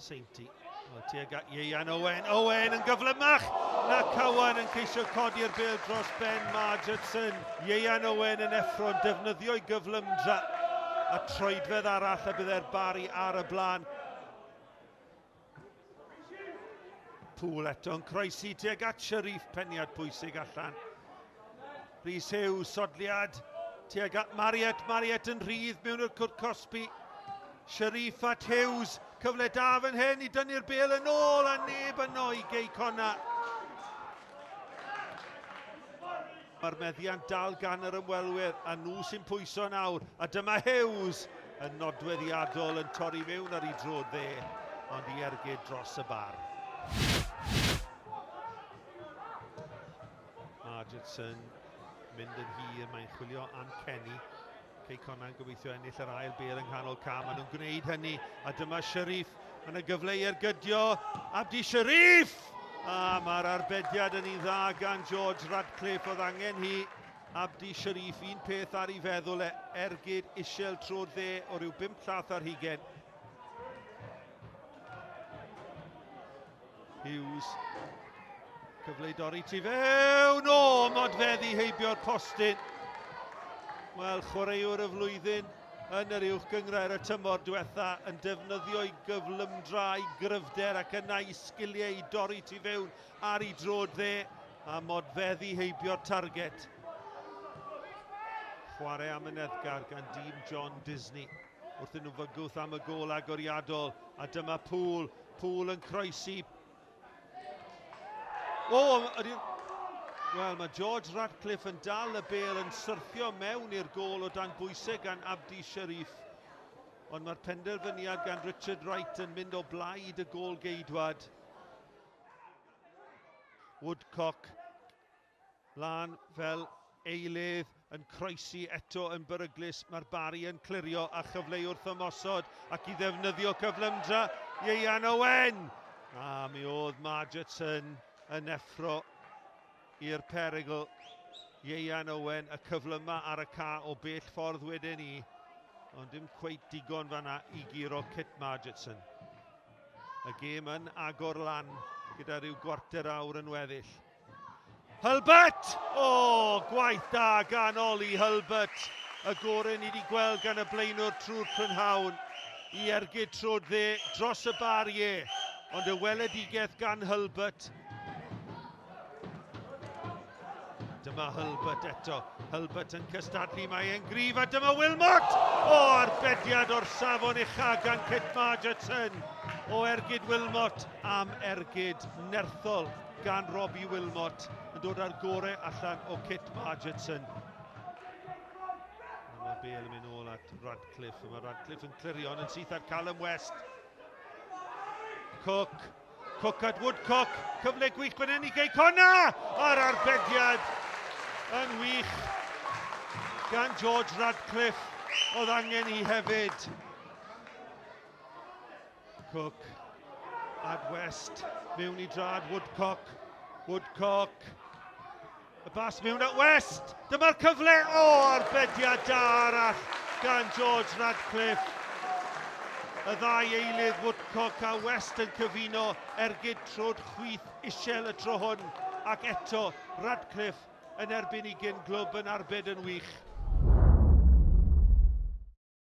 Seinti. Wel, tuag at Ieuan Owen. Owen yn gyflymach na Cowan yn ceisio codi'r bêl dros ben Margetson. Ieuan Owen yn effro'n defnyddio'i gyflymdra a troedfedd arall a byddai'r Barri ar y blaen. Pŵl eto'n croesi tuag at Sharif, peniad pwysig allan. Rhys Hughes, sodliad tuag at Mariet, Mariet yn rhydd mewn i'r cwrt cosbi. Sharif at Hughes, cyfle da fan hyn i dynnu'r bêl yn ôl a neb yno i Gei Conna. Mae'r meddiant dal gan yr ymwelwyr a nhw sy'n pwyso nawr. A dyma Hughes yn nodweddiadol yn torri mewn ar ei droed dde, ond i ergyd dros y bar. Margetson mynd yn hir, mae'n chwilio am Kenny. Cei Connah'n gobeithio ennill yr ail bêl yng nghanol cam. Maen nhw'n gwneud hynny, a dyma Sharif. Mae yna gyfle i ergydio. Abdi Sharif! A mae'r arbediad yn un dda gan George Radcliffe. Oedd angen hi Abdi Sharif. Un peth ar ei feddwl e, ergyd isiel trwy'r dde o ryw 5 llath ar hugen. Hughes. Cyfle i dorri tu fewn. O, modfeddi heibio'r postyn. Wel, chwaraewr y flwyddyn yn yr uwch gynghrair y tymor diwetha yn defnyddio'i gyflymdra, ei gryfder ac yna ei sgiliau i dorri tu fewn ar ei droed dde a modfeddi heibio'r target. Chwarae amyneddgar gan dîm John Disney wrth nhw fygwth am y gôl agoriadol a dyma Poole. Poole yn croesi. O, ydy... Wel, mae George Radcliffe yn dal y bêl yn syrthio mewn i'r gôl o dan bwysau gan Abdi Sharif. Ond mae'r penderfyniad gan Richard Wright yn mynd o blaid y gôl geidwad. Woodcock Lan fel eilydd yn croesi eto yn beryglus. Mae'r Barri yn clirio a chyfle i wrth ymosod ac i ddefnyddio cyflymdra Ieuan Owen. A mi oedd Margetson yn effro i'r perygl. Ieuan Owen y cyflyma ar y ca o bell ffordd wedyn ni. Ond dim cweit digon fanna i guro Kit Margetson. Y gêm yn agor lan gyda rhyw gwarter awr yn weddill. Hulbert! O, gwaith da gan Ollie Hulbert. Y gore ni wedi gweld gan y blaenwr trwy'r prynhawn i ergyd trod dde dros y bar ie. Ond y weledigaeth gan Hulbert. Dyma Hulbert eto. Hulbert yn cystadlu, mae e'n gryf a dyma Wilmot! O, arbediad o'r safon ucha gan Kit Margetson. O ergyd Wilmot am ergyd nerthol gan Robbie Wilmot yn dod â'r gore allan o Kit Margetson. A mae Bale yn mynd ôl at Radcliffe. A mae Radcliffe yn clirio yn syth at Callum West. Cook. Cook at Woodcock. Cyfle gwych fan hyn i Gei Connah! A'r arbediad yn wych gan George Radcliffe. Oedd angen i hefyd. Cook at West, mewn i drad Woodcock, Woodcock, y bas mewn at West, dyma'r cyfle, o, arbediad da arall gan George Radcliffe. Y ddau eilydd Woodcock a West yn cyfuno ergyd trod chwith isiel y tro hwn, ac eto Radcliffe yn erbyn i gyn glwb yn arbed yn wych.